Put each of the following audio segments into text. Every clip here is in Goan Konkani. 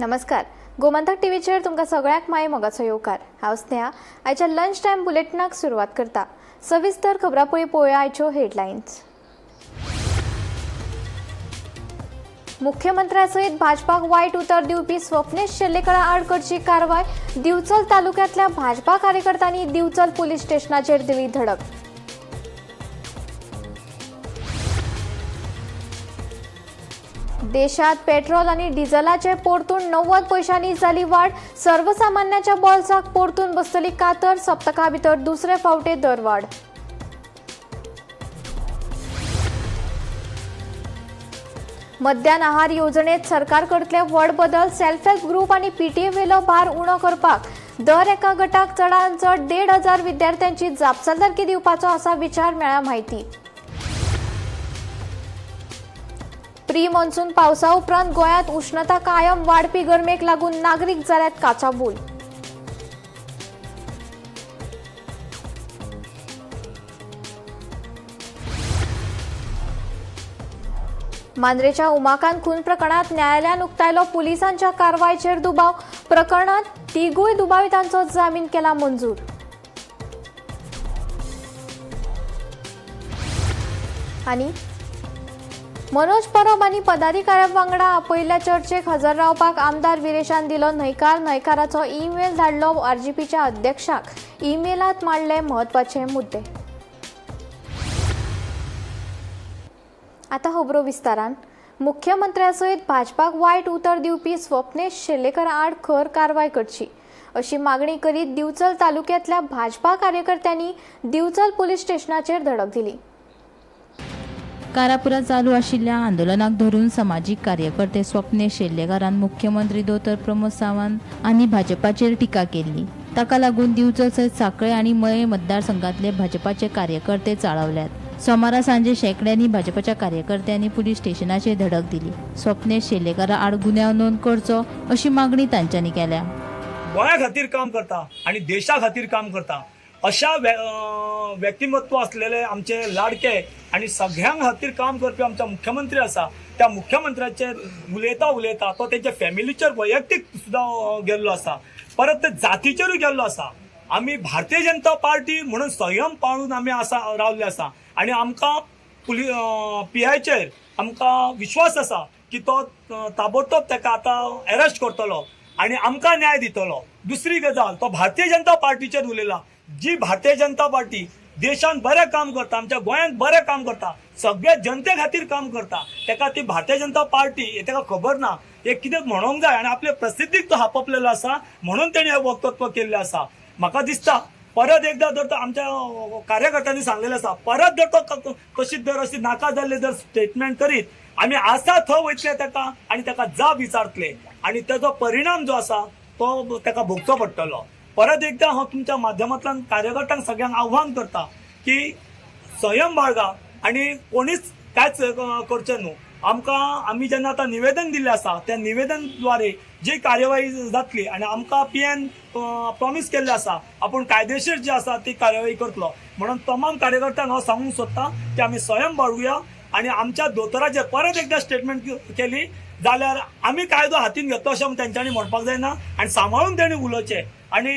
नमस्कार, गोमंतक टीव्हीचेर तुमकां सगळ्यांक माय मोगाचो येवकार. हांव स्नेहा आयच्या लंच टायम बुलेटिनाक सुरवात करता. सविस्तर खबरां पळय पळोवया आयच्यो हेडलायन्स. मुख्यमंत्र्या सयत भाजपाक वायट उतर दिवपी स्वप्नेश शेल्लेकरा आड करची कारवाय. दिवचल तालुक्यांतल्या भाजपा कार्यकर्त्यांनी दिवचल पुलीस स्टेशनाचेर दिली धडक. देशात पेट्रोल आणि डिझेलाचे परतून 90 पैशांनी जाली वाड. सर्वसामान्यांच्या बोल्साक परतून बसतली कातर. सप्तका भितर दुसरे फावटे दरवाड. मध्यान आहार येवजणेत सरकार करतले व्हड बदल. सेल्फ हेल्प ग्रुप आणि पीटीए वेलो भार उणो करपाक दर एका गटाक चडांत चड 1500 विद्यार्थ्यांची जापसालदारकी दिवपाचो असा विचार मेळ्ळा म्हायती. प्री मॉन्सून पावसा उपरांत गोंयांत उष्णता कायम वाडपी गरमेक लागून नागरीक जाल्यात काचाबूल. मांद्रेच्या उमाकांत खून प्रकरणात न्यायालयान उक्तायलो पुलिसांच्या कारवायचेर दुबाव. प्रकरणात तिगूय दुबावितांचो जामीन केला मंजूर. आनी मनोज परब आनी पदाधिकाऱ्यां वांगडा आपयल्ल्या चर्चेक हजर रावपाक आमदार विरेशान दिलो न्हयकार. न्हयकाराचो ईमेल धाडलो आरजीपीच्या अध्यक्षाक. ईमेलात मांडले म्हत्वाचे मुद्दे. आतां खबरो विस्तारान. मुख्यमंत्र्या सयत भाजपाक वायट उतर दिवपी स्वप्नेश शेल्लेकर आड खर कारवाय करची अशी मागणी करीत दिवचल तालुक्यांतल्या भाजपा कार्यकर्त्यांनी दिवचल पुलीस स्टेशनाचेर धडक दिली. कारापुरात चालू आशिल्ल्या आंदोलनाक धरून समाजीक कार्यकर्ते स्वप्नेश शेल्लेकारान मुख्यमंत्री दोतोर प्रमोद सावंत आनी भाजपाचेर टिका केल्ली. ताका लागून दिवचल सयत सांखळे आनी मये मतदारसंघातले भाजपाचे कार्यकर्ते चाळवल्यात. सोमारा सांजे शेंकड्यांनी भाजपाच्या कार्यकर्त्यांनी पुलीस स्टेशनाचेर धडक दिली. स्वप्नेश शेल्लेकारा आड गुन्यांव नोंद करचो अशी मागणी तांच्यांनी केल्या. गोंया खातीर काम करता आनी देशा खातीर काम करता अशा व्यक्तिमत्व असलेले आमचे लाडके आनी सगळ्यां खातीर काम करपी आमचा मुख्यमंत्री आसा. त्या मुख्यमंत्र्याचेर उलयता उलयता तो तेंच्या फॅमिलीचेर वैयक्तीक सुद्दां गेल्लो आसा, परत ते जातीचेरूय गेल्लो आसा. आमी भारतीय जनता पार्टी म्हणून संयम पाळून आमी आसा रावल्ले आसा आनी आमकां पी आयचेर आमकां विश्वास आसा की तो ताबडतोब ताका आतां एरेस्ट करतलो आनी आमकां न्याय दितलो. दुसरी गजाल, तो भारतीय जनता पार्टीचेर उलयला. जी भारतीय जनता पार्टी देशान बरें काम करता, आमच्या गोंयांत बरें काम करता, सगळ्या जनते खातीर काम करता, ताका ती भारतीय जनता पार्टी हे ताका खबर ना. हे कितें म्हणूंक जाय आनी आपले प्रसिद्धीक तो हापपलेलो आसा म्हणून तेणी हें वक्तत्व केल्लें आसा. म्हाका दिसता परत एकदा जर तो आमच्या कार्यकर्त्यांनी सांगलेलें आसा, परत जर तो तशीच जर अशी नाका जाल्ले जर स्टेटमेंट करीत आमी आसा थंय वयतले ताका आनी ताका जाप विचारतले आनी ताजो परिणाम जो आसा तो ताका भोगचो पडटलो. परत एकदा हांव तुमच्या माध्यमांतल्यान कार्यकर्त्यांक सगळ्यांक आव्हान करता की संयम बाळगा आनी कोणीच कांयच करचें न्हू. आमकां आमी जेन्ना आतां निवेदन दिल्लें आसा त्या निवेदनद्वारे जी कार्यवाही जातली आनी आमकां पी एन प्रॉमीस केल्लें आसा आपूण कायदेशीर जी आसा ती कार्यवाही करतलो म्हणून तमाम कार्यकर्त्यांक हांव सांगूंक सोदतां की आमी संयम बाळगुया आनी आमच्या दोतोराचेर परत एकदां स्टेटमेंट केली जाल्यार आमी कायदो हातीन घेतलो अशें तेंच्यांनी म्हणपाक जायना आनी सांबाळून तेणी उलोवचें. आनी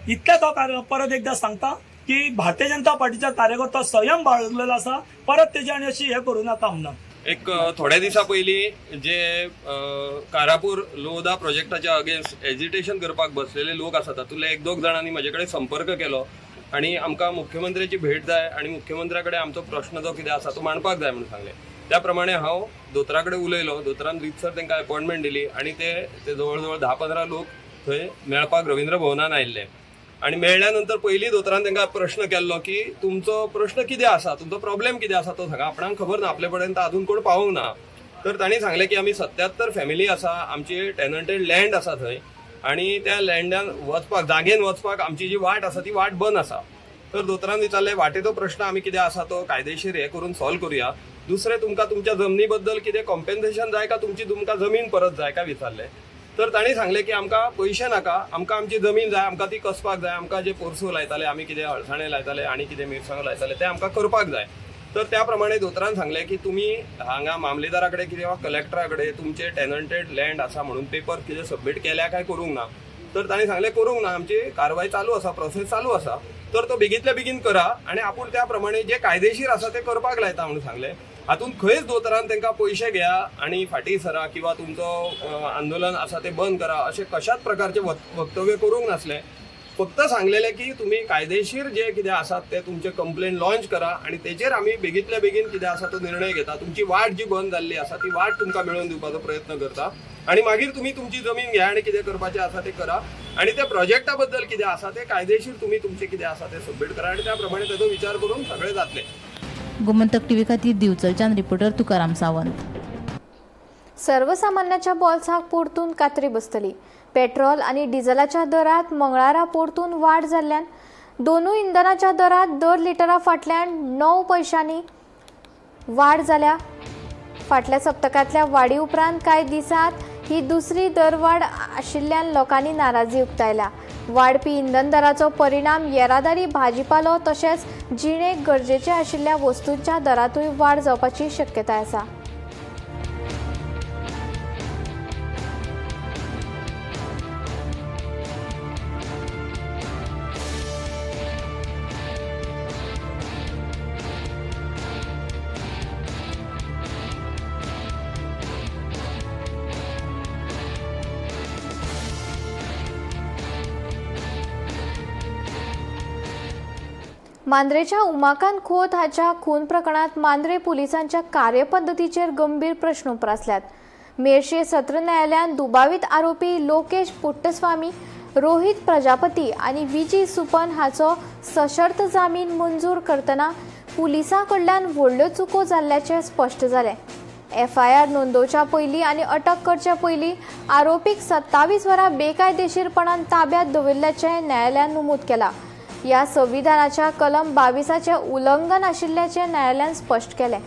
इतलेंच हांव परत एकदां सांगता की भारतीय जनता पार्टीचा कार्यकर्ता संयम बाळगलेलो आसा, परत तेजे आनी अशी हें करूं नाका म्हणून. एक थोड्या दिसा पयलीं जे कारापूर लोधा प्रोजेक्टाच्या अगेन्स्ट एजिटेशन करपाक बसलेले लोक आसा तातूंतले एक दोग जाणांनी म्हजे कडेन संपर्क केलो आनी आमकां मुख्यमंत्र्याची भेट जाय आनी मुख्यमंत्र्या कडेन आमचो प्रश्न जो कितें आसा तो मांडपाक जाय म्हणून सांगलें. त्या प्रमाणे हांव दोतोरा कडेन उलयलो. दोतोरान रितसर तांकां अपॉयंटमेंट दिली आनी ते ते जवळ जवळ 10-15 लोक थंय मेळपाक रविंद्र भवनान आयिल्ले आनी मेळ्ळ्या नंतर पयलीं दोतोरान तांकां प्रश्न केल्लो की तुमचो प्रश्न कितें आसा, तुमचो प्रॉब्लेम कितें आसा तो सांगा, आपणाक खबर ना, आपले पर्यंत अजून कोण पावूंक ना. तर तांणी सांगलें की आमी 77 फॅमिली आसा, आमची टेनंटेड लँड आसा थंय आनी त्या लँडान वचपाक जागेन वचपाक आमची जी वाट आसा ती वाट बंद आसा. तर दोतोरान विचारलें वाटेचो प्रश्न आमी कितें आसा तो कायदेशीर हें करून सॉल्व करुया. दुसरें तुमकां तुमच्या जमनी बद्दल कितें कॉम्पेन्सेशन जाय का तुमची तुमकां जमीन परत जाय काय विचारलें. तर तांणी सांगलें की आमकां पयशे नाका, आमकां आमची जमीन जाय, आमकां ती कसपाक जाय, आमकां जे पोरसूं लायताले आमी कितें अळसाणे लायताले आनी कितें मिरसांगो लायताले ते आमकां करपाक जाय. तर त्या प्रमाणे दोतोरान सांगलें की तुमी हांगा मामलेदारा कडेन किंवा कलेक्टरा कडेन तुमचे टेनंटेड लँड आसा म्हणून पेपर कितें सबमीट केल्या काय करूंक ना. तर तांणी सांगलें करूंक ना, आमची कारवाय चालू आसा, प्रोसेस चालू आसा, तर तो बेगींतल्या बेगीन करा आनी आपूण त्या प्रमाणे जे कायदेशीर आसा ते करपाक लायता म्हणून सांगलें. हातूंत खंयच दोतोरान तांकां पयशे घेया आनी फाटीं सरा किंवा तुमचो आंदोलन आसा ते बंद करा अशें कशाच प्रकारचें वक्तव्य करूंक नासलें. फक्त सांगलेलें की तुमी कायदेशीर जे कितें आसात ते तुमचे कंप्लेन लॉन्च करा आनी तेजेर आमी बेगींतल्या बेगीन कितें आसा तो निर्णय घेता. तुमची वाट जी बंद जाल्ली आसा ती वाट तुमकां मेळोवन दिवपाचो प्रयत्न करता आनी मागीर तुमी तुमची जमीन घेया आनी कितें करपाचें आसा तें करा आनी त्या प्रोजेक्टा बद्दल कितें आसा तें कायदेशीर तुमी तुमचें कितें आसा तें सबमीट करा आनी त्या प्रमाणे तेजो विचार करून सगळें जातलें. गोमंतक टीव्ही खातीर दिवचलच्यान रिपोर्टर तुकाराम सावंत. सर्वसामान्याच्या बोल्साक परतून कात्री बसतली. पेट्रोल आनी डिझलाच्या दरात मंगळारा परतून वाड जाल्ल्यान दोनूय इंधनाच्या दरात दर लिटरा फाटल्यान 9 पयशांनी वाड जाल्या. फाटल्या सप्तकांतल्या वाडी उपरांत कांय दिसांत ही दुसरी दरवाड आशिल्ल्यान लोकांनी नाराजी उक्तायल्या. वाडपी इंधन दराचो परिणाम येरादारी, भाजीपालो तशेंच जिणेक गरजेचे आशिल्ल्या वस्तूंच्या दरांतूय वाड जावपाची शक्यताय आसा. मांद्रेच्या उमाकांत खोत हाच्या खून प्रकरणात मांद्रे पुलिसांच्या कार्यपद्दतीचेर गंभीर प्रश्न उप्रासल्यात. मेरशे सत्र न्यायालयान दुबावीत आरोपी लोकेश पुट्टस्वामी, रोहित प्रजापती आनी विजी सुपन हाचो सशर्त जामीन मंजूर करतना पुलिसां कडल्यान व्हडल्यो चुको जाल्ल्याचें स्पश्ट जालें. एफआयआर नोंदोवच्या पयलीं आनी अटक करच्या पयलीं आरोपीक 27 वरां बेकायदेशीरपणान ताब्यांत दवरिल्ल्याचें न्यायालयान नमूद केलां. ह्या संविधानाच्या कलम 22 उल्लंघन आशिल्ल्याचें न्यायालयान स्पश्ट केलें.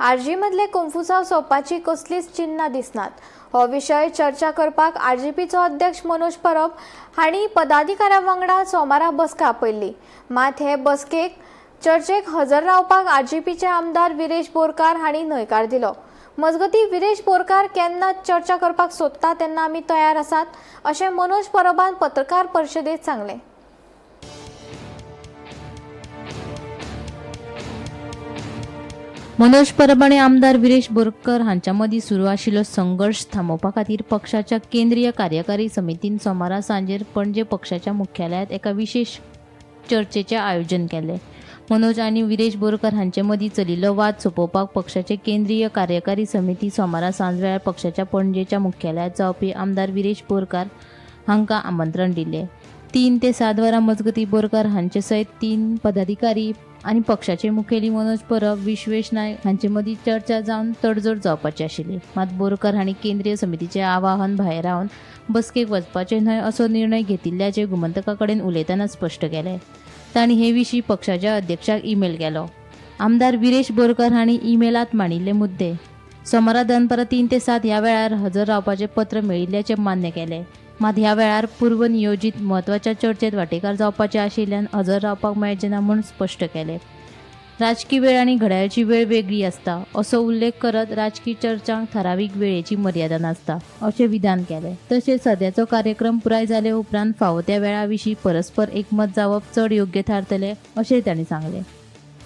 आरजीमदले कोंफुसांव सोंपपाची कसलीच चिन्नां दिसनात. हो विशय चर्चा करपाक आरजीपीचो अध्यक्ष मनोज परब हांणी पदाधिकाऱ्यां वांगडा सोमारा बसका आपयल्ली. मात हे बसकेक चर्चेक हजर रावपाक आरजीपीचे आमदार विरेश बोरकार हांणी न्हयकार दिलो. मजगतीं विरेश बोरकार केन्ना चर्चा करपाक सोदता तेन्ना आमी तयार आसात अशें मनोज परबान पत्रकार परिशदेंत सांगलें. मनोज परब आनी आमदार विरेश बोरकर हांच्या मदीं सुरू आशिल्लो संघर्श थांबोवपा खातीर पक्षाच्या केंद्रीय कार्यकारी समितीन सोमारा सांजेर पणजे पक्षाच्या मुख्यालयांत एका विशेष चर्चेचें आयोजन केलें. मनोज आनी विरेश बोरकर हांचे मदीं चलिल्लो वाद सोंपोवपाक पक्षाचे केंद्रीय कार्यकारी समिती सोमारा सांजवेळार पक्षाच्या पणजेच्या मुख्यालयांत जावपी आमदार विरेश बोरकार हांकां आमंत्रण दिलें. 3 ते 7 वरां मजगतीं बोरकर हांचे सयत 3 पदाधिकारी आनी पक्षाचे मुखेली मनोज परब, विश्वेश नायक हांचे मदीं चर्चा जावन तडजोड जावपाची आशिल्ली. मात बोरकर हांणी केंद्रीय समितीचें आवाहन भायरावन बसकेक वचपाचें न्हय असो निर्णय घेतिल्ल्याचें गोमंतका कडेन उलयतना स्पश्ट केलें. तांणी हे विशीं पक्षाच्या अध्यक्षाक ईमेल केलो. आमदार विरेश बोरकर हांणी ईमेलांत मांडिल्ले मुद्दे सोमारा दनपारां 3 ते 7 ह्या वेळार हजर रावपाचें पत्र मेळिल्ल्याचें मान्य केलें. मात ह्या वेळार पूर्वनियोजीत म्हत्वाच्या चर्चेत वांटेकार जावपाचे आशिल्ल्यान हजर रावपाक मेळचें ना म्हूण स्पश्ट केलें. राजकी वेळ आनी घड्याळाची वेळ वेगळी आसता असो उल्लेख करत राजकी चर्चांक थारावीक वेळेची मर्यादा नासता अशें विधान केलें. तशेंच सद्याचो कार्यक्रम पुराय जाले उपरांत फावो त्या वेळा विशीं परस्पर एकमत जावप चड योग्य थारतलें अशें तांणी सांगलें.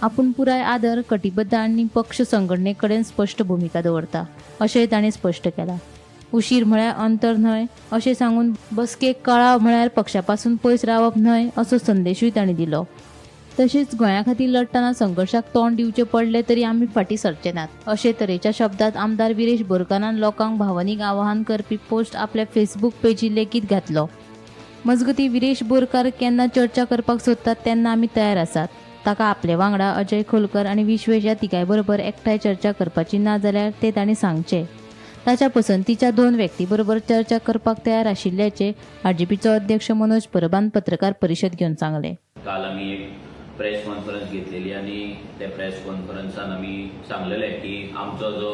आपूण पुराय आदर, कटिबद्ध आनी पक्ष संघटने कडेन स्पश्ट भुमिका दवरता अशेंय तांणी स्पश्ट केलां. उशीर म्हळ्यार अंतर न्हय अशें सांगून बसकेक कळाव म्हळ्यार पक्षा पासून पयस रावप न्हय असो संदेशूय तांणी दिलो. तशेंच गोंया खातीर लढटना संघर्शाक तोंड दिवचें पडलें तरी आमी फाटीं सरचे नात अशे तरेच्या शब्दांत आमदार विरेश बोरकारान लोकांक भावनीक आवाहन करपी पोस्ट आपल्या फेसबूक पेजीर लेगीत घातलो. मजगतीं विरेश बोरकार केन्ना चर्चा करपाक सोदतात तेन्ना आमी तयार आसात. ताका आपले वांगडा अजय खोलकर आनी विश्वेश ह्या तिगांय बरोबर एकठांय चर्चा करपाची ना जाल्यार ते तांणी सांगचे. ताच्या पसंतीच्या 2 व्यक्ती बरोबर चर्चा करपाक तयार आशिल्ल्याचे आरजीपीचो अध्यक्ष मनोज परबान पत्रकार परिशद घेवन सांगले. काल आमी एक प्रेस कॉन्फरन्स घेतलेली आनी त्या प्रेस कॉन्फरन्सान आमी सांगलेले की आमचो जो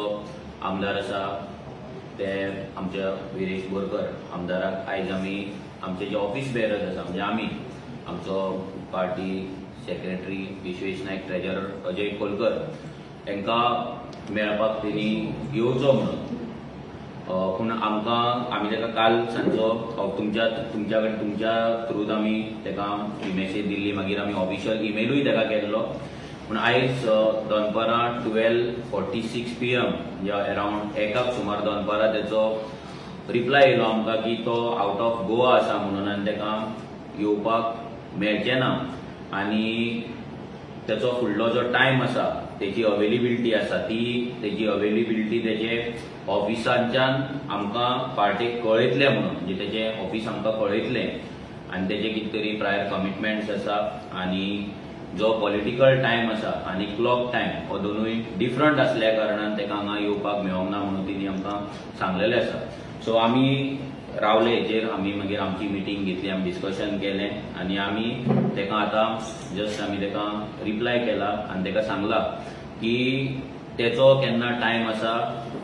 आमदार आसा ते आमच्या विरेश बोरकर आमदाराक आयज आमी आमचे जे ऑफिस बेरर्स आसा, म्हणजे आमी आमचो party secretary Vishwesh Naik, treasurer Ajay Kholkar हांकां मेळपाक तेणी येवचो म्हणून. पूण आमकां आमी ताका काल सांजचो तुमच्या तुमच्या कडेन तुमच्या थ्रूत आमी ताका मॅसेज दिल्ली, मागीर आमी ऑफिशियल इमेलूय ताका केल्लो. पूण आयज दनपारां 12:46 PM म्हणजे अरावंड 1 सुमार दनपारां तेचो रिप्लाय येयलो आमकां की तो आवट ऑफ गोवा आसा म्हणून आनी ताका येवपाक मेळचें ना आनी तेचो फुडलो जो टायम आसा तेची अवेलेबिलिटी आसा ती तेची अवेलेबिलिटी तेचे ऑफिसांच्यान आमकां पार्टेक कळयतले म्हणून, म्हणजे तेचे ऑफिस आमकां कळयतले आनी तेजे कितें तरी प्रायर कमिटमेंट्स आसा आनी जो पॉलिटिकल टायम आसा आनी क्लॉक टायम हो दोनूय डिफरंट आसल्या कारणान तेका हांगा येवपाक मेळोंक ना म्हणून तेणी आमकां सांगलेलें आसा. सो आमी रावले हेचेर, आमी मागीर आमची मिटींग घेतली, आमी डिस्कशन केलें आनी आमी तेका आतां जस्ट आमी तेका रिप्लाय केला आनी तेका सांगला की तेचो केन्ना टायम आसा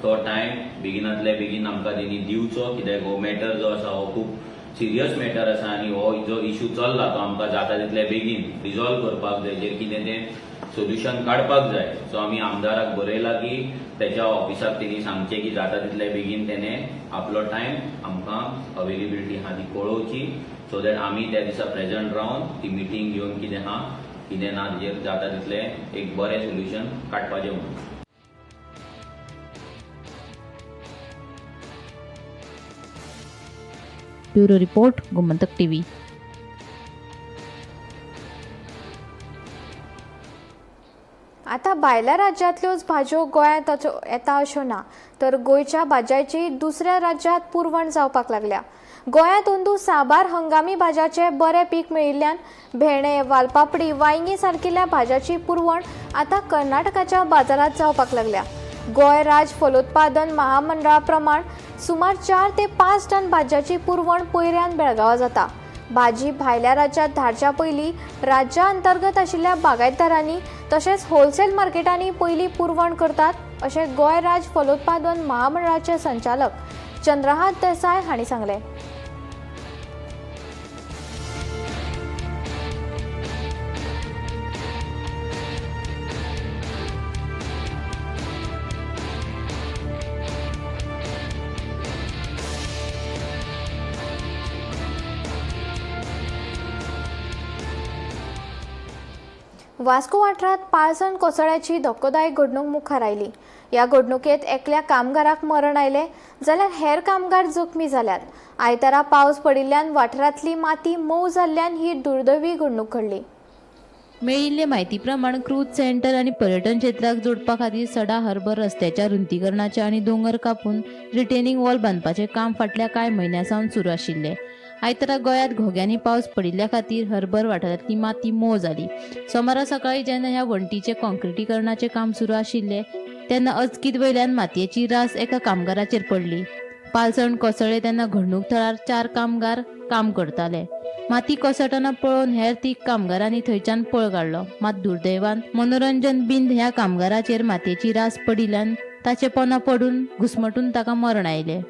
तो टायम बेगिनांतले बेगीन आमकां तेणी दिवचो, कित्याक हो मॅटर जो आसा हो खूब सिरियस मॅटर आसा आनी हो जो इशू चल्ला तो आमकां जाता तितले बेगीन रिजॉल्व करपाक जाय, जेर कितें तें सोल्युशन काडपाक जाय. सो आमी आमदाराक बरयला की तेच्या ऑफिसाक तेणी सांगचें की जाता तितले बेगीन तेणें आपलो टायम आमकां अवेलेबिलिटी आहा ती कळोवची, सो that आमी त्या दिसा प्रेजंट रावन ती मिटींग घेवन कितें आहा कितें ना तेजेर जाता तितलें एक बरें सोल्युशन काडपाचें म्हणून. Bureau report, Gomantak TV. आतां भायल्या राज्यांतल्योच भाजयो गोंयांत येता अश्यो ना, तर गोंयच्या भाजयांची दुसऱ्या राज्यांत पुरवण जावपाक लागल्या. गोंयांत अंदू साबार हंगामी भाजयांचें बरें पीक मेळिल्ल्यान भेंडे, वालपापडी, वांयगीं सारकिल्ल्या भाजयांची पुरवण आतां कर्नाटकाच्या बाजारांत जावपाक लागल्या. गोंय राज्य फलोत्पादन महामंडळा प्रमाण सुमार 4 ते 5 टन भाजयांची पुरवण पयऱ्यान बेळगांवां जाता. भाजी भायल्या राज्यांत धाडच्या पयलीं राज्या अंतर्गत आशिल्ल्या बागायतदारांनी तशेंच होलसेल मार्केटांनी पयलीं पुरवण करतात अशें गोंय राज्य फलोत्पादन महामंडळाचे संचालक चंद्रहास देसाय हांणी सांगलें. वास्को वाठारांत पाळसण कोसळ्याची धक्कोदायक घडणूक मुखार आयली. ह्या घडणुकेंत एकल्या कामगाराक मरण आयलें जाल्यार हेर कामगार जखमी जाल्यात. आयतारा पावस पडिल्ल्यान वाठारांतली माती मोव जाल्ल्यान ही दुर्दैवी घडणूक घडली. मेळिल्ले म्हायती प्रमाण क्रूज सेंटर आनी पर्यटन क्षेत्राक जोडपा खातीर सडा हार्बर रस्त्याच्या रुंदीकरणाचें आनी दोंगर कापून रिटेनिंग वॉल बांदपाचें काम फाटल्या कांय म्हयन्यां सावन सुरू आशिल्लें. आयतारा गोंयांत घोग्यांनी पावस पडिल्ल्या खातीर हर्बर वाठारांतली माती मोव जाली. सोमारा सकाळीं जेन्ना ह्या वण्टीचें कॉन्क्रिटीकरणाचें काम सुरू आशिल्लें तेन्ना अचकीत वयल्यान मातयेची रास एका कामगाराचेर पडली. पालसण कोसळ्ळें तेन्ना घडणूक थळार 4 कामगार काम करताले. माती कोसळटना पळोवन हेर 3 कामगारांनी थंयच्यान पळ काडलो. मात दुर्दैवान मनोरंजन बिंद ह्या कामगाराचेर मातयेची रास पडिल्ल्यान ताचे पोना पडून घुस्मटून ताका मरण आयलें.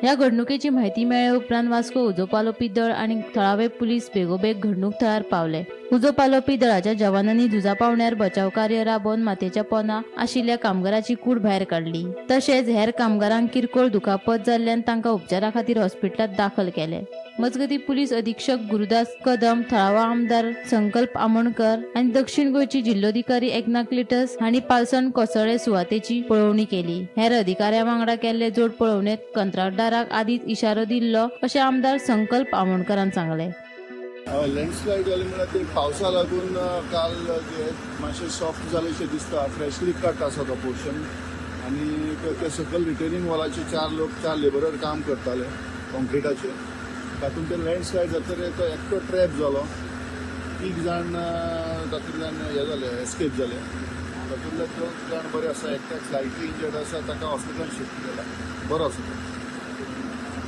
ह्या घडणुकेची म्हायती मेळ्ळे उपरांत वास्को उजो पालोवपी दळ आनी थळावे पुलीस बेगोबेग घडणूक थळार पावले. उजो पालोवपी दळाच्या जवानांनी झुजा पावण्यार बचाव कार्य राबोवन मातयेच्या पोना आशिल्ल्या कामगाराची कूड भायर काडली. तशेंच हेर कामगारांक किरकोळ दुखापत जाल्ल्यान तांकां उपचारा खातीर हॉस्पिटलांत दाखल केले. मजगतीं पुलीस अधीक्षक गुरुदास कदम, थळावा आमदार संकल्प आमोणकर आनी दक्षिण गोंयची जिल्लोधिकारी एकना क्लिटस हांणी पालसण कोसळ्ळे सुवातेची पळोवणी केली. हेर अधिकाऱ्यां वांगडा केल्ले जोड पळोवणेंत कंत्राटदाराक आदींच इशारो दिल्लो अशें आमदार संकल्प आमोणकरान सांगलें. लँडस्लायड जाली म्हळ्यार ते पावसा लागून काल जे मातशें सॉफ्ट जालें शें दिसता. फ्रेशली कट आसा तो पोर्शन आनी ते सकयल रिटेनिंग वॉलाचे 4 लोक 4 लेबरर काम करताले कॉन्क्रिटाचे. तातूंत ते लँडस्लायड जातकीर तो एकटो ट्रॅप जालो तीग जाण तातूंतल्यान हे जाले, एस्केप जाले. तातूंतले दोग जाण बरे आसा, एकट्याक स्लायटली इंजर्ड आसा, ताका हॉस्पिटलान शिफ्ट केला, बरो आसा तो.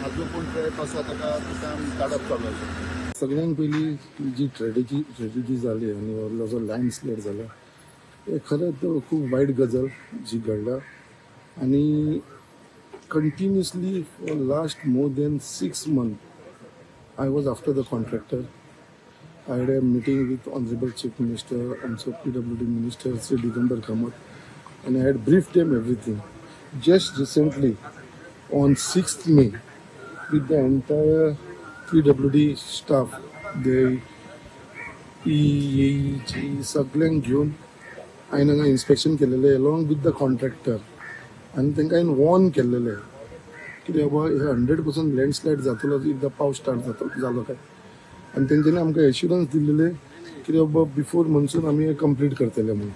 आजून कोण ट्रॅप आसा ताका काम काडप चालू आसा. सगळ्यात पयली जी ट्रेजिडी जाली आनी व्हडलो जो लँडस्लायड जाला, हे खरेंच खूब वायट गजाल जी घडल्या. आनी continuously for last more than 6 month I was after the contractor. I had a meeting with Honorable Chief Minister, आमचो PWD Minister Sri Digambar Kamat, and I had briefed them everything. Just recently, on 6th May, with the entire PWD staff, the E, A, G, सगळ्यांक घेवन हांवें हांगा इन्स्पेक्शन केलेलें along with the contractor. आनी तांकां हांवें वॉर्न केल्लेलें कितें बाबा, हे 100% लँडस्लायड जातलो एकदां पावस स्टार्ट जातो जालो काय. आनी तेंच्यांनी आमकां एश्युरन्स दिल्लेले की बाबा, बिफोर मनसून आमी हे कंप्लीट करतले म्हणून.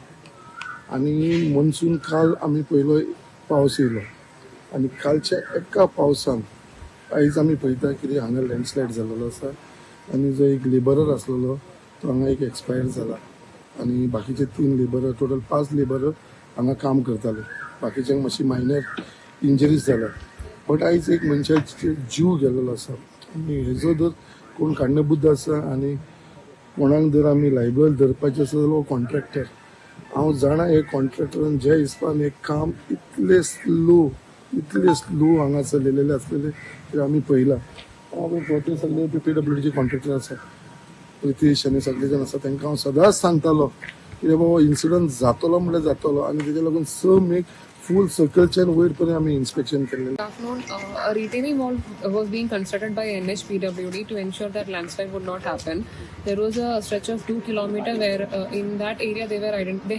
आनी मनसून काल आमी पयलो पावस येयलो आनी कालच्या एका पावसान आयज आमी पळयता कितें हांगा लँडस्लायड जाल्लो आसा. आनी जो एक लेबरर आसलेलो तो हांगा एक एक्सपायर जाला आनी बाकीचे तीन लेबरर, टोटल पांच लेबरर हांगा काम करताले. बाकीच्यांक मातशी मायनर इंजरीज जाल्या, बट आयज एक मनशाचो जीव गेलेलो आसा. आनी हेजो जर कोण कारणीभूत आसा आनी कोणाक जर आमी लायबल धरपाचें आसा जाल्यार हो कॉन्ट्रॅक्टर. हांव जाणा, हे कॉन्ट्रॅक्टरान ज्या हिसपान हें काम इतलें स्लो, इतलें स्लो हांगा चलयलेलें आसलेलें तें आमी पळयलां. हांव ते सगळे पीडब्ल्यूडीचे कॉन्ट्रॅक्टर आसा, प्रितेश आनी सगळे जाण आसा, तांकां हांव सदांच सांगतालो की बाबा, इन्सिडंट जातलो म्हणल्यार जातलो. आनी तेज्या लागून 6 मेक फूल सकलच्यान वयर पर्यंत आमी इन्स्पेक्शन केल्लें. Good afternoon. A retaining wall was being constructed by NHPWD to ensure that landslide would not happen. There was a stretch of 2 kilometer where in that area they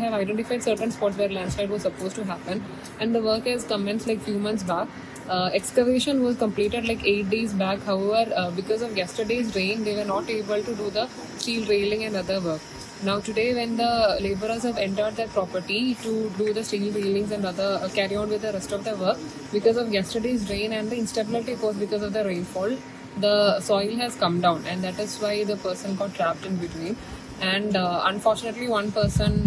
have identified certain spots where landslide was supposed to happen, and the work has commenced like few months back. Excavation was completed like 8 days back. However, because of yesterday's rain, they were not able to do the steel railing and other work. Now today, when the laborers have entered their property to do the steel railings and other carry on with the rest of the work, because of yesterday's rain and the instability caused because of the rainfall, the soil has come down, and that is why the person got trapped in between. And unfortunately, one person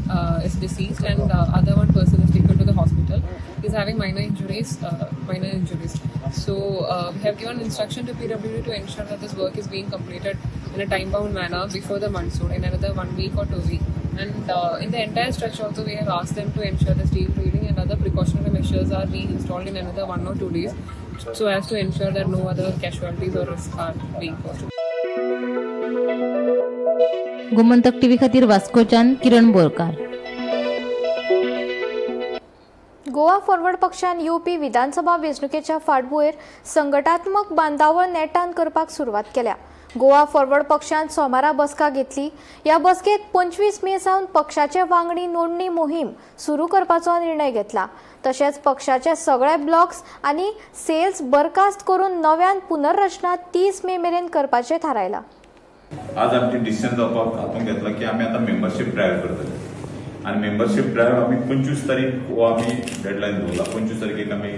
is deceased, and the other one person is taken to the hospital. He's having minor injuries. Minor injuries. So we have given instruction to PWD to ensure that this work is being completed in a time-bound manner before the monsoon in another one week or 2 week. And in the entire stretch also, we have asked them to ensure the steel railing and other precautionary measures are being installed in another 1 or 2 days, so as to ensure that no other casualties or risks are being caused. Gomantak TV खातीर वास्कोच्यान किरण बोरकार. गोवा फॉरवर्ड पक्षान युपी विधानसभा वेंचणुकेच्या फाटभुंयेर संघटात्मक बांदावळ नेटान करपाक सुरवात केल्या. गोवा फॉरवर्ड पक्षान सोमारा बसका घेतली. ह्या बसकेत 25 मे सावन पक्षाचे वांगडी नोंदणी मोहीम सुरू करपाचो निर्णय घेतला. तशेंच पक्षाचे सगळे ब्लॉक्स आनी सेल्स बरखास्त करून नव्यान पुनर्रचना 30 मे मेरेन करपाचें थारायलां. आज आमची डिसिजन जावपाक हातूंत घेतला की आमी आतां मेंबरशीप ड्रायव्ह करतले आनी मेंबरशीप ड्रायव्ह आमी 25 तारीख हो आमी डेडलायन दवरला. 25 तारखेक आमी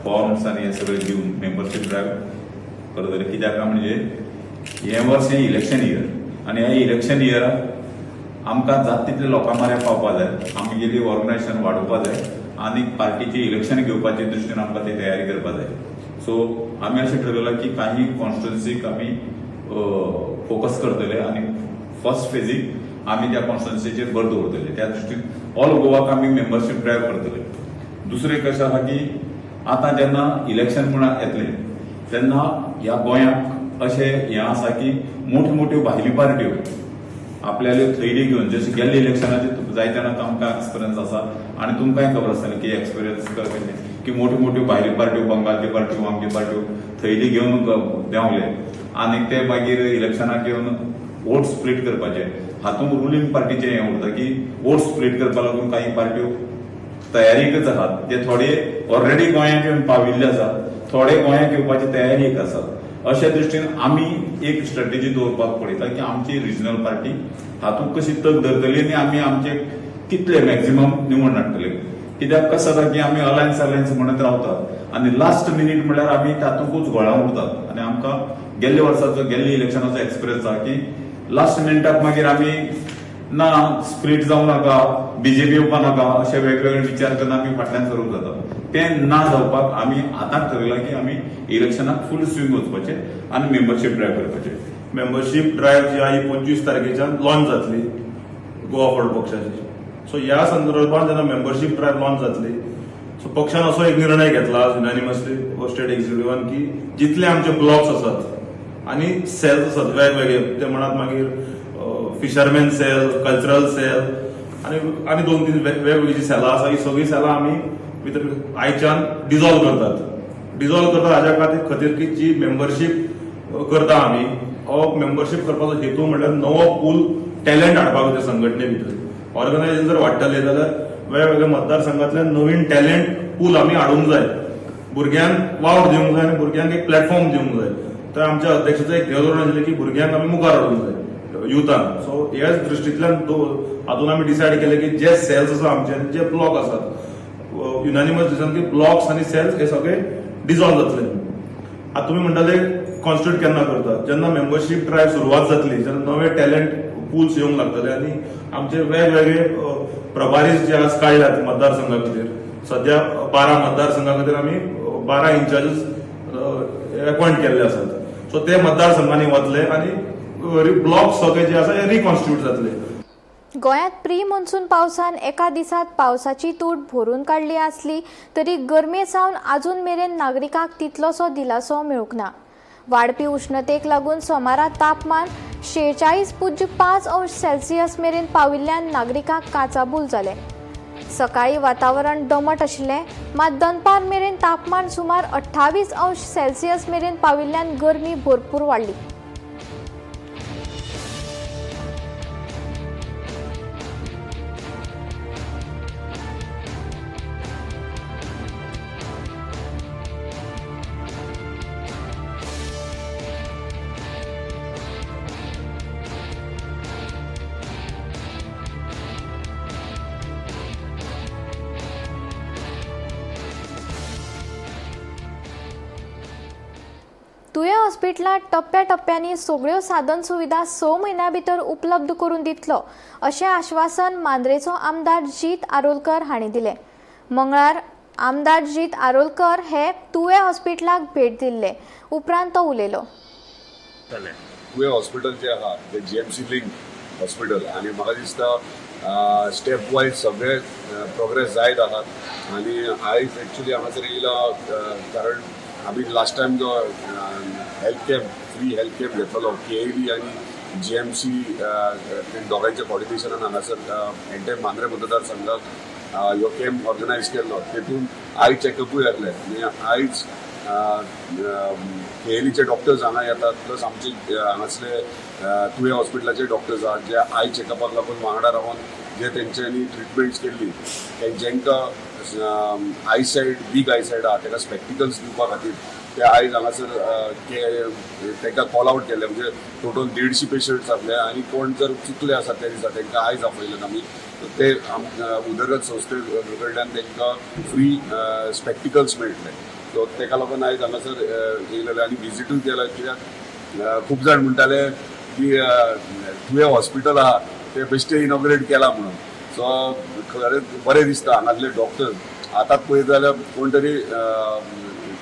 फॉर्म्स आनी हे सगळे दिवन मेंबरशीप ड्रायव्ह करतले. कित्याक काय म्हणजे हें वर्स हें इलेक्शन इयर आनी ह्या इलेक्शन इयराक आमकां जाता तितले लोकां म्हऱ्यान पावपा जाय, आमगेली ऑर्गनायझेशन वाडोवपा जाय आनी पार्टीची इलेक्शन घेवपाच्या दृश्टीन आमकां ती तयारी करपा जाय. सो आमी अशें ठरयलां की काही कॉन्स्टिट्युन्सीक आमी फोकस करतले आनी फर्स्ट फेजीक आमी त्या कॉन्स्टिट्युन्सीचेर भर दवरतले. त्या दृश्टीन ऑल गोवाक आमी मेंबरशीप ड्रायव्ह करतले. दुसरें कशें आसा की आतां जेन्ना इलेक्शन म्हूण येतलें तेन्ना ह्या गोंयांक अशें हें आसा की मोठ्यो मोठ्यो भायल्यो पार्ट्यो आपल्याल्यो थैली घेवन, जशें गेल्ले इलेक्शनाचे जायते जाणांक आमकां एक्सपिरियन्स आसा आनी तुमकांय खबर आसतलें की एक्सपिरियन्स की मोठ्यो मोठ्यो भायल्यो पार्ट्यो, बंगालच्यो पार्ट्यो, आमच्यो पार्ट्यो थैली घेवन देंवले आनी ते मागीर इलेक्शनाक येवन वोट स्प्लीट करपाचे. हातूंत रुलींग पार्टीचें हें उरता की वोट स्प्लीट करपा लागून काही पार्ट्यो तयारीकच आहात. ते थोडे ऑलरेडी गोंयांत येवन पाविल्ले आसात, थोडे गोंयांत येवपाची तयारीक आसात. अशे दृश्टीन आमी एक स्ट्रेटेजी दवरपाक पळयता की आमची रिजनल पार्टी हातूंत कशी तग धरतली आनी आमी आमचे कितले मॅक्झिमम निवडून हाडटले. कित्याक कसं जाता की आमी अलायन्स अलायन्स म्हणत रावतात आनी लास्ट मिनीट म्हणल्यार आमी तातूंतच घोळा उरतात. आनी आमकां गेल्ल्या वर्साचो, गेल्ल्या इलेक्शनाचो एक्सपिरियन्स आहा की लास्ट मिनटाक मागीर आमी ना स्प्लीट जावं नाका, बीजेपी येवपा नाका, अशे वेगवेगळे विचार करून आमी फाटल्यान सरूंक जाता. तें ना जावपाक आमी आतांच ठरयलां की आमी इलेक्शनाक फूल स्विंग वचपाचें आनी मेंबरशीप ड्रायव्ह करपाचें. मेंबरशीप ड्रायव्ह जी आहा ही 25 तारखेच्यान लॉन्च जातली गोवा फॉरवर्ड पक्षाची. सो ह्या संदर्भात जेन्ना मेंबरशीप ड्रायव्ह लॉन्च जातली, सो पक्षान असो एक निर्णय घेतला युनानिमसली स्टेट एक्झिक्युटिव्हान की जितले आमचे ब्लॉक्स आसात आनी सेल्स आसात वेगवेगळे, ते म्हणात मागीर फिशरमॅन सेल, कल्चरल सेल आनी आनी 2-3 वेगवेगळी जी सेलां आसा, ही सगळीं सेलां आमी भितर आयच्यान डिजॉल्व करतात. डिजॉल्व करतात हाज्या खातीर की जी मेंबरशीप करता आमी, हो मेंबरशीप करपाचो हेतू म्हणल्यार नवो पूल टॅलंट हाडपाक जाय संघटने भितर. ऑर्गनायझेशन जर वाडटलें जाल्यार वेगवेगळ्या मतदारसंघातल्यान नवीन टॅलंट पूल आमी हाडूंक जाय, भुरग्यांक वावर दिवंक जाय आनी भुरग्यांक एक प्लॅटफॉर्म दिवंक जाय. तर आमच्या अध्यक्षाचो एक ध्येय आशिल्लें की भुरग्यांक आमी मुखार हाडूंक जाय युथान. सो ह्याच दृश्टींतल्यान हातून आमी डिसायड केलें की जे सेल्स आसा आमचे, जे ब्लॉक आसात, युनानिमस डिसिजन की ब्लॉक्स आनी सेल्स हे सगळे डिजॉल्व जातले. आतां तुमी म्हणटाले कॉन्स्टिट्यूट केन्ना करतात, जेन्ना मेंबरशीप ड्रायव्ह सुरवात जातली, जेन्ना नवे टॅलंट पुल्स येवंक लागतले आनी आमचे वेगवेगळे प्रभारी जे आज काडल्यात मतदारसंघा खातीर, सद्या 12 मतदारसंघा खातीर आमी 12 इन्चार्जीस अपॉयंट केल्ले आसात. सो ते मतदारसंघांनी वतले आनी ब्लॉक सगळे जे आसा हे रिकॉन्स्टिट्यूट जातले. गोंयांत प्री मॉन्सून पावसान एका दिसात पावसाची तूट भरून काडली आसली तरी गरमे सावन आजून मेरेन नागरिकांक तितलोसो दिलासो मेळूंक ना. वाडपी उश्णतेक लागून सोमारा तापमान 46.5 अंश सेल्सियस मेरेन पाविल्ल्यान नागरिकांक काचाबूल जाले. सकाळी वातावरण दमट आशिल्लें, मात दनपार मेरेन तापमान सुमार 28 अंश सेल्सियस मेरेन पाविल्ल्यान गरमी भरपूर वाडली. तुयें हॉस्पिटलांत टप्प्या टप्प्यांनी सगळ्यो साधन सुविधा 6 म्हयन्यां भितर उपलब्ध करून दितलो अशें आश्वासन मांद्रेचो आमदार जीत आरोलकर हांणी दिलें. मंगळार आमदार जीत आरोलकर हे तुयें हॉस्पिटलाक भेट दिल्ले उपरांत तो उलयलो. तुयें हॉस्पिटल जे आहा ते जीएमसी लिंक हॉस्पिटल आनी म्हाका दिसता स्टेप वायज सगळे प्रोग्रेस जायत आहात आनी आयज एक्चुली हांगासर येयला कारण आमी लास्ट टायम जो health camp, free health camp घेतलेलो केएबी आनी जीएमसी दोगांयच्या कॉर्डिनेशनान हांगासर एंटायर मांद्रे मतदारसंघाक ह्यो कॅम्प ऑर्गनायज केल्लो. तेतून I चॅकअपूय जातले आनी आयज केएलईचे डॉक्टर्स हांगा येतात, प्लस आमचे हांगासले तुयें हॉस्पिटलाचे डॉक्टर्स आहात जे I चॅकअपाक लागून वांगडा रावन जे तेंच्यांनी ट्रिटमेंट्स केल्ली, जेंकां आयसायट, वीक आयसायट आहा ताका स्पेक्टिकल्स दिवपा खातीर ते आयज हांगासर तांकां कॉल आवट केल्ले. म्हणजे टोटल 150 पेशंट्स जातले आनी कोण जर चुकले आसा त्या दिसा तांकां आयज आपयल्यात आमी, ते उदरगत संस्थे कडल्यान तांकां फ्री स्पेक्टिकल्स मेळटले. सो ताका लागून आयज हांगासर येयलेले आनी विजिटूय केला, कित्याक खूब जाण म्हणटाले की तुवें हॉस्पिटल आहा ते बेश्टे इनॉग्रेट केला म्हणून. सो खरेंच बरें दिसता हांगासले डॉक्टर्स. आतांच पळयत जाल्यार कोण तरी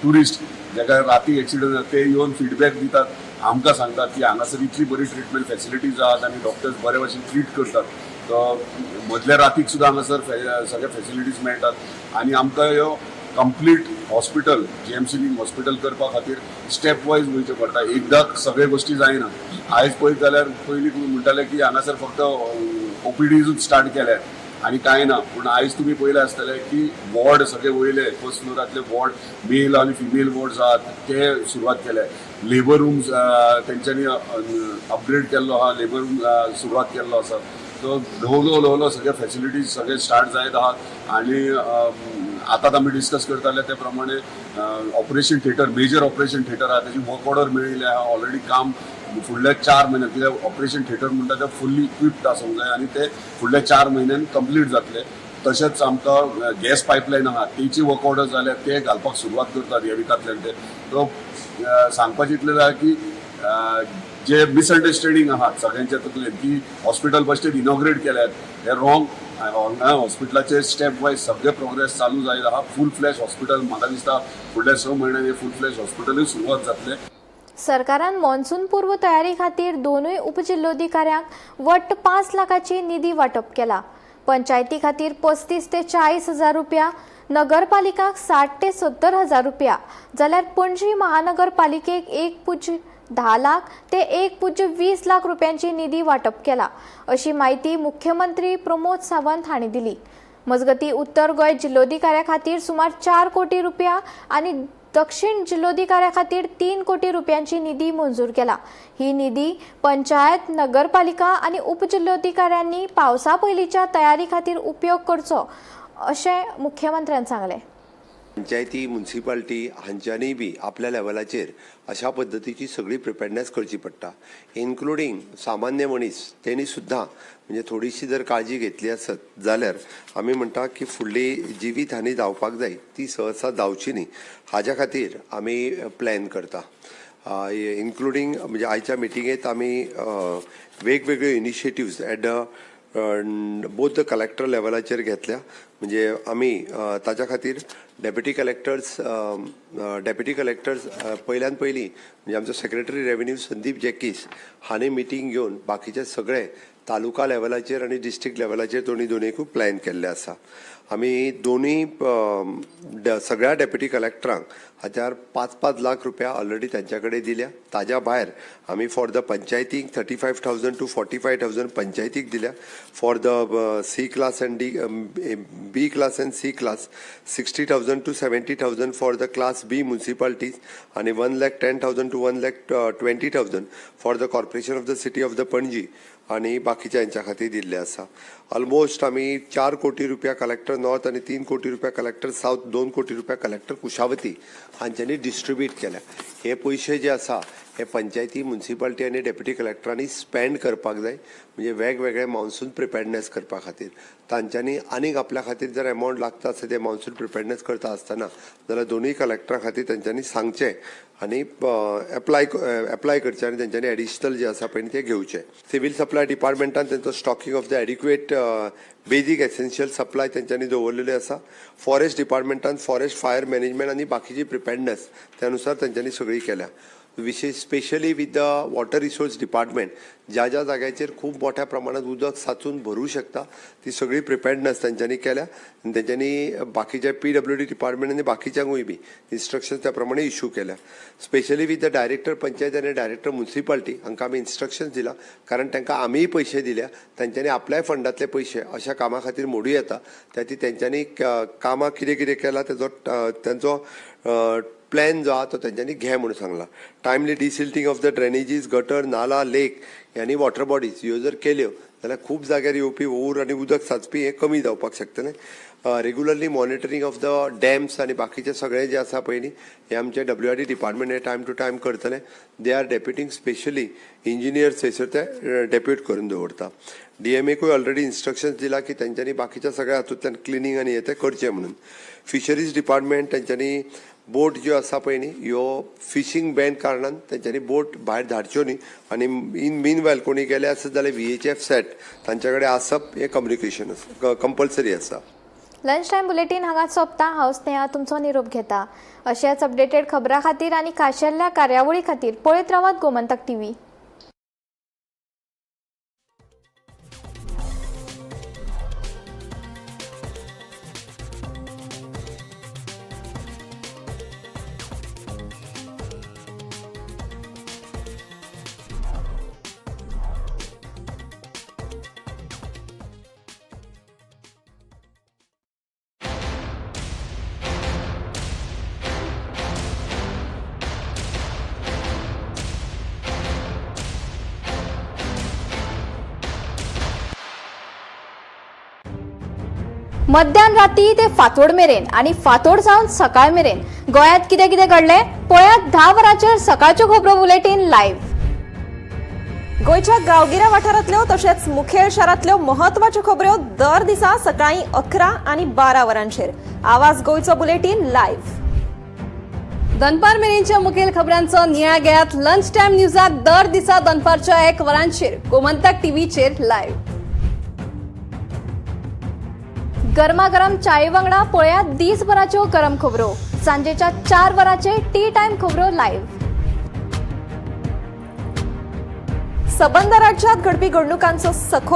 ट्युरिस्ट जेका राती एक्सिडंट जाता ते येवन फिडबॅक दितात, आमकां सांगतात की हांगासर इतली बरी ट्रिटमेंट फेसिलिटीज आहात आनी डॉक्टर्स बरे भशेन ट्रीट करतात. सो मदल्या रातीक सुद्दां हांगासर सगळे फेसिलिटीज मेळटात आनी आमकां ह्यो complete hospital GMC link hospital करपा खातीर स्टेप वायज वयचें पडटा. एकदां सगळे गोश्टी जायना. आयज पळयत जाल्यार पयलीं म्हणटाले की हांगासर फक्त ओपीडीजूच स्टार्ट केल्यात आनी कांय ना, पूण आयज तुमी पळयलें आसतलें की वॉर्ड सगळे वयले फर्स्ट फ्लोरांतले वॉर्ड मेल आनी फिमेल वॉर्ड्स आहात ते सुरवात केले. लेबर रूम तेंच्यांनी अपग्रेड केल्लो आहा, लेबर रूम सुरवात केल्लो आसा. सो ल्हव ल्हव ल्हव ल्हव सगळे फेसिलिटीज सगळे स्टार्ट जायत आहात आनी आतांच आमी डिस्कस करताले ते प्रमाणे operation theatre, major operation theatre आहा तेजी वर्क ऑर्डर मेळिल्ली आहा. ऑलरेडी काम फुडल्या 4 म्हयन्यात, कित्याक ऑपरेशन थिएटर म्हणटा ते फुल्ली इक्विप्ड आसूंक जाय आनी ते फुडल्या 4 म्हयन्यान कंप्लीट जातले. तशेंच आमकां गॅस पायपलायन आहा तेची वर्क ऑर्डर जाल्या, ते घालपाक सुरवात करतात ह्या विकांतल्यान. ते सो सांगपाचें इतलें जाय की जे मिसअंडरस्टँडींग आहात सगळ्यांच्या तकलेन की हॉस्पिटल बेश्टेच इनॉग्रेट केल्यात, हे रॉंग. हांगा हॉस्पिटलाचेर स्टेप वायज सगळे प्रोग्रेस चालू जायत आहा. फूल फ्लॅज हॉस्पिटल म्हाका दिसता फुडल्या 6 म्हयन्यांनी फूल फ्लॅज हॉस्पिटलूय सुरवात जातलें. सरकारान मॉन्सून पूर्व तयारी खातीर दोनूय उपजिल्लोधिकाऱ्यांक वट्ट 5 लाखाची निधी वांटप केला. पंचायती खातीर 35 ते 40 हजार रुपया, नगरपालिकांक 60 ते 70 हजार रुपया, जाल्यार पणजी महानगरपालिकेक 1.10 लाख ते 1.20 लाख रुपयांची निधी वांटप केला, अशी म्हायती मुख्यमंत्री प्रमोद सावंत हांणी दिली. मजगतीं, उत्तर गोंय जिल्लोधिकाऱ्या खातीर सुमार 4 कोटी रुपया आनी दक्षिण जिल्लोधिकाऱ्या खातीर 3 कोटी रुपयांची निधी मंजूर केला. ही निधी पंचायत, नगरपालिका आनी उपजिल्लोधिकाऱ्यांनी पावसा पयलींच्या तयारी खातीर उपयोग करचो, अशें मुख्यमंत्र्यान सांगलें. पंचायती, मुन्सिपाल्टी हांच्यांनी बी आपल्या लेवलाचेर अशा पद्दतीची सगळी प्रिपेडनेस करची पडटा. इन्क्लुडींग सामान्य मनीस, तेणी सुद्दां म्हणजे थोडीशी जर काळजी घेतली आसत जाल्यार आमी म्हणटा की फुडली जिवीत हानी जावपाक जाय ती सहसा जावची न्ही. हाज्या खातीर आमी प्लॅन करता. इन्क्लुडींग म्हणजे आयच्या मिटिंगेत आमी वेगवेगळ्यो initiatives at the both the collector लेवलाचेर घेतल्या. म्हणजे आमी ताच्या खातीर डेप्युटी कलेक्टर्स पयल्यान पयलीं म्हणजे आमचो सेक्रेटरी रेव्हेन्यू संदीप जॅकीस हांणी मिटींग घेवन बाकीचे सगळे तालुका लेवलाचेर आनी डिस्ट्रिक्ट लेवलाचेर दोनी दोनीकूय प्लॅन केल्ले आसा. आमी दोनूय सगळ्या डेप्युटी कलेक्टरांक हाच्यार 5-5 लाख रुपया ऑलरेडी तांच्या कडेन दिल्या. ताज्या भायर आमी फॉर the पंचायतीक 35,000 to 45,000 पंचायतीक दिल्या. For the C class and D, B class and C class 60,000 to 70,000, for the class B municipalities आनी 1,10,000 to 1,20,000 for the corporation of the city of the Panaji आनी बाकीच्या हेंच्या खातीर दिल्ले आसा. ऑलमोस्ट आमी 4 कोटी रुपया कलेक्टर नॉर्थ आनी 3 कोटी रुपया कलेक्टर सावथ, 2 कोटी रुपया कलेक्टर कुशावती हांच्यांनी डिस्ट्रिब्यूट केल्या. हे पयशे जे आसा हे पंचायती, मुन्सिपाल्टी आनी डेप्युटी कलेक्टरांनी स्पेंड करपाक जाय, म्हणजे वेगवेगळे मॉन्सून प्रिपेडनेस करपा खातीर. तांच्यांनी आनीक आपल्या खातीर जर एमावंट लागता आसत ते मॉन्सून प्रिपेडनेस करता आसतना जाल्यार दोनूय कलेक्टरा खातीर तेंच्यांनी सांगचें आनी एप्लाय एप्लाय करचें आनी तेंच्यांनी एडिशनल जे आसा पळय ते घेवचे. सिवील सप्लाय डिपार्टमेंटान तेंचो stocking of the adequate basic essential supply तेंच्यांनी दवरलेले आसा. फॉरेस्ट डिपार्टमेंटान फॉरेस्ट फायर मॅनेजमेंट आनी बाकीची प्रिपेडनेस त्या नुसार तेंच्यांनी सगळी केल्या. विशेष specially with the water resource department, ज्या ज्या जाग्याचेर खूब मोठ्या प्रमाणात उदक साचून भरूं शकता ती सगळी प्रिपेडनेस तेंच्यांनी केल्या आनी तेंच्यांनी बाकीच्या पीडब्ल्यूडी डिपार्टमेंट आनी बाकीच्यांकूय बी इन्स्ट्रक्शन्स त्या प्रमाणे इशू केल्या. Specially with the director panchayat आनी डायरेक्टर मुन्सिपाल्टी हांकां आमी इन्स्ट्रक्शन्स दिला, कारण तांकां आमीय पयशे दिल्या, तेंच्यांनी आपल्याय फंडांतले पयशे अशा कामा खातीर मोडूं येता. त्या खातीर तेंच्यांनी कामां कितें कितें केलां तेजो तेंचो प्लॅन जो आहा तो तेंच्यांनी घे म्हणून सांगला. Timely desilting of the drainages, gutter, nala, lake आनी वॉटर बॉडीज ह्यो जर केल्यो जाल्यार खूब जाग्यार येवपी हुंवर आनी उदक साचपी हें कमी जावपाक शकतलें. Regularly monitoring of the dams आनी बाकीचे सगळे जे आसा पळय न्ही, हे आमचे डब्ल्यूआरडी डिपार्टमेंट हे टायम टू टायम करतले. They are deputing specially engineers, थंयसर ते डेप्यूट करून दवरता. डीएमएकूय ऑलरेडी इन्स्ट्रक्शन्स दिला की तेंच्यांनी बाकीच्या सगळ्या हातूंतल्यान क्लिनींग आनी हे ते करचें म्हणून. फिशरीज डिपार्टमेंट, तेंच्यांनी बोट ज्यो आसा पळय न्ही, ह्यो फिशींग बॅन कारणान तेंच्यांनी बोट भायर धाडच्यो न्ही आनी इन मीन वायल कोणी गेले आसत जाल्यार व्हीएचएफ सेट तांच्या कडेन आसप हें कम्युनिकेशन कंपल्सरी आसा. लंच टायम बुलेटीन हांगाच सोंपता. हांव स्नेहा तुमचो निरोप घेता. अशेच अपडेटेड खबरां खातीर आनी खाशेल्ल्या कार्यावळी खातीर पळयत रावात गोमंतक टीव्ही. मध्यान राती ते फांतोड मेरेन आनी फांतोड जावन सकाळ मेरेन गोंयांत कितें कितें घडलें, पळयात 10 वरांचेर सकाळच्यो खबरो बुलेटीन लायव्ह. गोंयच्या गांवगिऱ्या वाठारांतल्यो तशेंच मुखेल शारांतल्यो म्हत्वाच्यो खबऱ्यो दर दिसा सकाळीं 11 आनी 12 वरांचेर आवाज गोंयचो बुलेटीन लायव्ह. दनपार मेरेनच्या मुखेल खबरांचो नियाळ घेयात लंच टायम न्यूजात दर दिसा दनपारच्या 1 वरांचेर गोमंतक टीव्हीचेर लायव्ह. गरमागरम चाये वांगडा पळयात दीसभराच्यो गरम खबरो सांजेच्या 4 वरांचेर टी टायम खबरो लायव्ह. सबंद राज्यात घडपी घडणुकांचो सखोल